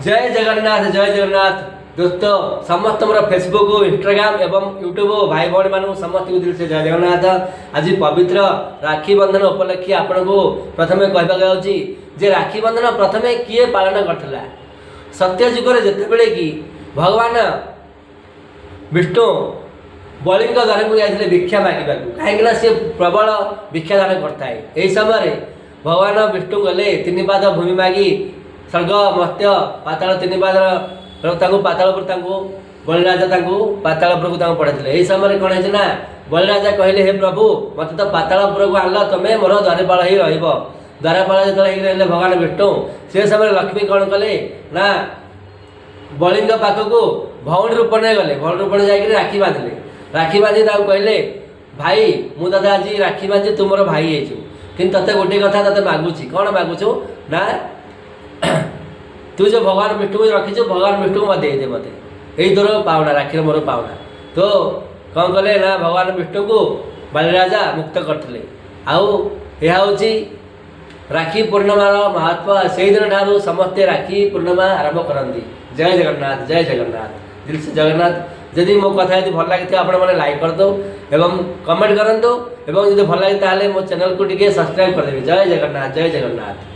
ଜୟ ଜଗନ୍ନାଥ, ଜୟ ଜଗନ୍ନାଥ ଦୋସ୍ତ। ସମସ୍ତଙ୍କର Facebook, Instagram ଏବଂ YouTube ଭାଇ ଭଉଣୀମାନଙ୍କୁ ସମସ୍ତଙ୍କୁ ଦିଲ ସେ ଜୟ ଜଗନ୍ନାଥ। ଆଜି ପବିତ୍ର ରାକ୍ଷୀ ବନ୍ଧନ ଉପଲକ୍ଷେ ଆପଣଙ୍କୁ ପ୍ରଥମେ କହିବାକୁ ଯାଉଛି ଯେ ରାକ୍ଷୀ ବନ୍ଧନ ପ୍ରଥମେ କିଏ ପାଳନ କରିଥିଲା? ସତ୍ୟ ଯୁଗରେ ଯେତେବେଳେ କି ଭଗବାନ ବିଷ୍ଣୁ ବଳିଙ୍କ ଦ୍ୱାରକୁ ଯାଇଥିଲେ ଭିକ୍ଷା ମାଗିବାକୁ, କାହିଁକିନା ସେ ପ୍ରବଳ ଭିକ୍ଷାଦାନ କରିଥାଏ। ଏହି ସମୟରେ ଭଗବାନ ବିଷ୍ଣୁ ଗଲେ ତିନି ପାଦ ଭୂମି ମାଗି, ସ୍ୱର୍ଗ, ମର୍ତ୍ତ୍ୟ, ପାତାଳ, ତିନି ପାଦର ତାଙ୍କୁ ପାତାଳପୁର, ତାଙ୍କୁ ବଳିରାଜା ତାଙ୍କୁ ପାତାଳପୁରକୁ ତାଙ୍କୁ ପଠାଇଥିଲେ। ଏହି ସମୟରେ କ'ଣ ହେଇଛି ନା, ବଳିରାଜା କହିଲେ, "ହେ ପ୍ରଭୁ, ମୋତେ ତ ପାତାଳପୁରକୁ ଆଣିଲ, ତମେ ମୋର ଦ୍ୱାରପାଳ ହେଇ ରହିବ।" ଦ୍ୱାରପାଳ ଯେତେବେଳେ ହେଇକି ରହିଲେ ଭଗବାନ ବିଷ୍ଣୁ, ସେ ସମୟରେ ଲକ୍ଷ୍ମୀ କ'ଣ କଲେ ନା, ବଳିଙ୍କ ପାଖକୁ ଭଉଣୀ ରୂପ ନେଇ ଗଲେ। ଭଉଣୀ ରୂପ ନେଇ ଯାଇକରି ରାକ୍ଷୀ ବାନ୍ଧିଲେ। ରାକ୍ଷୀ ବାନ୍ଧି ତାକୁ କହିଲେ, "ଭାଇ, ମୁଁ ତତେ ଆଜି ରାକ୍ଷୀ ବାନ୍ଧି, ତୁ ମୋର ଭାଇ ହେଇଛୁ, କିନ୍ତୁ ତତେ ଗୋଟିଏ କଥା ତତେ ମାଗୁଛି।" "କ'ଣ ମାଗୁଛୁ?" ନା, "ତୁ ଯେଉଁ ଭଗବାନ ବିଷ୍ଣୁକୁ ରଖିଛୁ, ଭଗବାନ ବିଷ୍ଣୁକୁ ମୋତେ ଦେଇଦେ ମୋତେ। ଏଇ ତୋର ପାଉଣା, ରାକ୍ଷୀର ମୋର ପାଉଣା।" ତ କ'ଣ କଲେ ନା, ଭଗବାନ ବିଷ୍ଣୁକୁ ବଳିରାଜା ମୁକ୍ତ କରିଥିଲେ। ଆଉ ଏହା ହେଉଛି ରାକ୍ଷୀ ପୂର୍ଣ୍ଣିମାର ମହତ୍ଵ। ସେଇଦିନ ଠାରୁ ସମସ୍ତେ ରାକ୍ଷୀ ପୂର୍ଣ୍ଣିମା ଆରମ୍ଭ କରନ୍ତି। ଜୟ ଜଗନ୍ନାଥ, ଜୟ ଜଗନ୍ନାଥ, ଦିଲ ସେ ଜଗନ୍ନାଥ। ଯଦି ମୋ କଥା ଯଦି ଭଲ ଲାଗିଥିବ, ଆପଣମାନେ ଲାଇକ୍ କରନ୍ତୁ ଏବଂ କମେଣ୍ଟ କରନ୍ତୁ ଏବଂ ଯଦି ଭଲ ଲାଗେ, ତାହେଲେ ମୋ ଚ୍ୟାନେଲକୁ ଟିକେ ସବସ୍କ୍ରାଇବ୍ କରିଦେବେ। ଜୟ ଜଗନ୍ନାଥ, ଜୟ ଜଗନ୍ନାଥ।